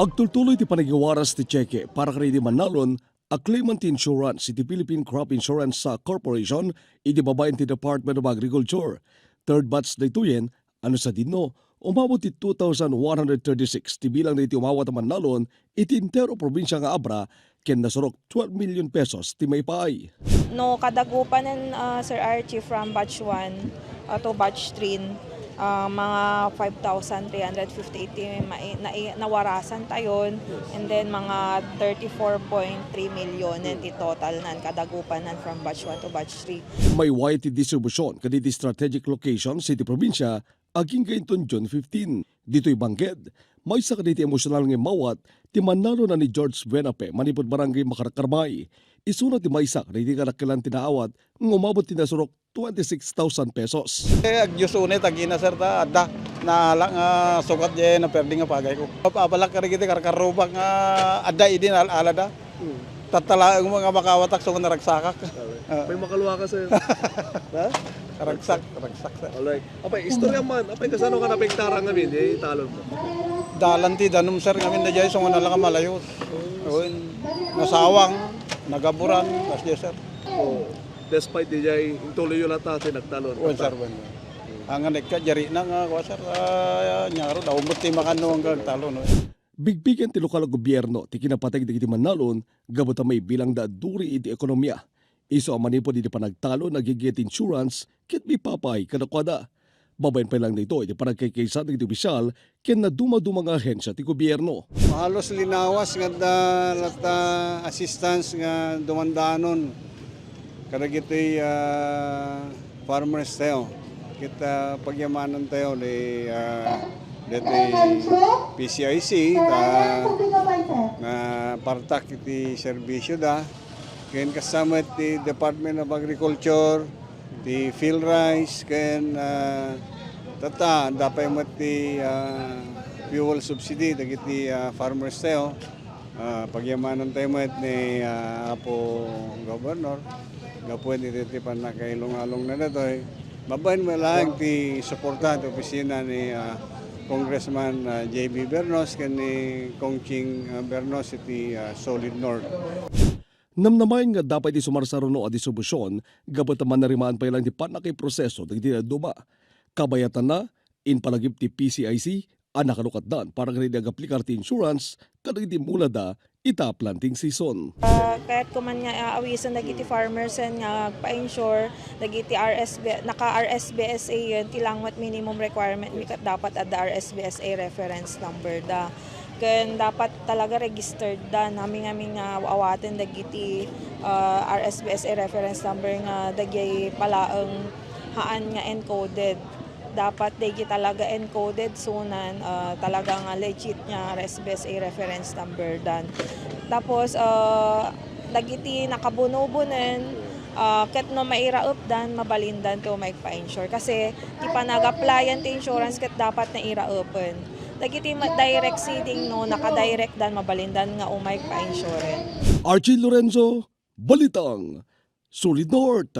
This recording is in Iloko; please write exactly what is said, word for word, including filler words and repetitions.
Agtultuloy ti panagiwaras ti tseke para kadagiti mannalon a claimant ti insurance iti Philippine Crop Insurance, ah, Corporation iti babaen ti Department of Agriculture. Third batch daytoyen, ano sadino, umabot ti two thousand one hundred thirty-six ti bilang dagiti umawat a mannalon iti entero probinsia nga Abra ken nasurok twelve million pesos ti maipaay. No kadagupanen, ah, Sir Archie, from batch one, ah, to batch three, ah, mga five thousand three hundred fifty-eight ti mai-, nai-, nawarasan tayon, and then mga thirty-four point three million ti total nan kadagupanan from batch one to batch three. Maiway ti distribution kadagiti strategic locations iti probinsia agingga inton June fifteen. Ditoy bangked, maysa kadagiti emosyonal nga immawat ti mannalon a ni George Buenafe manipud Barangay Makarkarmay. Isuna ti maysa kadagiti kadakkelan ti naawat nga umabot ti nasurok twenty-six thousand pesos. Eh, agdios unay, tagina, sir, ta adda naala nga sukat diay naperde nga pagayko. Abalak kadagiti karkarrubak nga adda idi naal-alada. Hmm. Tattalaeng mo nga makawatak so nga naragsakak. Alright. Ah. May makalua ka, sir. Ha? Ragsak, ragsak, sir. Alright. Apay, istorya man. Apay, kasano ka napektaran ngamin? Eh, talon mo. Dalan ti danum, sir, ngamin na diay, so nga nala ka malayo. Oy, nasawang, nagaburan, kas diay, sir. Oh. Despite di diay, intuloy yo lata ti nagtalon. Wen, sir, wen. Ang anek ka, jari na nga, kwa, sir, ah, nyaro, daw mo ti makano ang talon, no? Bigbigen ti lokal a gobierno ti kinapateg dagiti mannalon gapu ta maibilangda a duri iti ekonomia. Isu a manipud iti panagtalon, agigget insurance ket maipapaay kadakuada. Babaen pay lang daytoy ti panagkaykaysa dagiti opisyal ken nadumaduma nga ahensia ti gobierno. Halos linawas nga adda latta assistance nga dumandaanon kadagiti, ah, farmers tayo. Ket, ah, pagyamanan tayo ni, ah, ditoy P C I C, ta, na partak iti serbisyo da. Ken kasta met ti Department of Agriculture, ti PhilRice, ken, ah, tatta, adda pay met ti, ah, fuel subsidy dagiti, ah, farmers tayo. Ah, pagyamanan tayo met ni, ah, Apo Governor, gapu iti, ti pannakailungalong na datoy. Babaen met laeng ti suporta ti opisina ni, ah, Congressman, ah, J B Bernos ken ni Cong Ching, ah, Bernos iti, ah, Solid North. Namnamaen nga adda pay ti sumarsaruno a distribusion gapu ta manarimaan pay lang ti pannakaiproseso dagiti dadduma. Kabayatanna, impalagip ti P C I C a nakalukatdan para kadagiti agaplikar ti insurance kadagiti mulada ita planting season. Ah, kayatko man nga aawisen dagiti farmers nga agpa-insure dagiti R S B, naka-R S B S A yun, ti langmet minimum requirement mi ket dapat adda R S B S A reference number da. Ken dapat talaga registered da. Nami-, ngamin nga awaten dagiti, ah, R S B S A reference number nga dagiti palaeng haan nga encoded. Dapat dagiti talaga encoded sunan, ah, talaga nga legit nga R S B S A reference number dan. Tapos, ah, dagiti nakabunobunen, ah, ket no mairaepdan, mabalindan ti umay pa-insure. Kasi ti panag-applyan ti insurance ket dapat nairaepen. Dagiti ma-, direct seeding, no, naka-direct dan, mabalindan nga umay pa-insure. Archie Lorenzo, Balitang Solid North.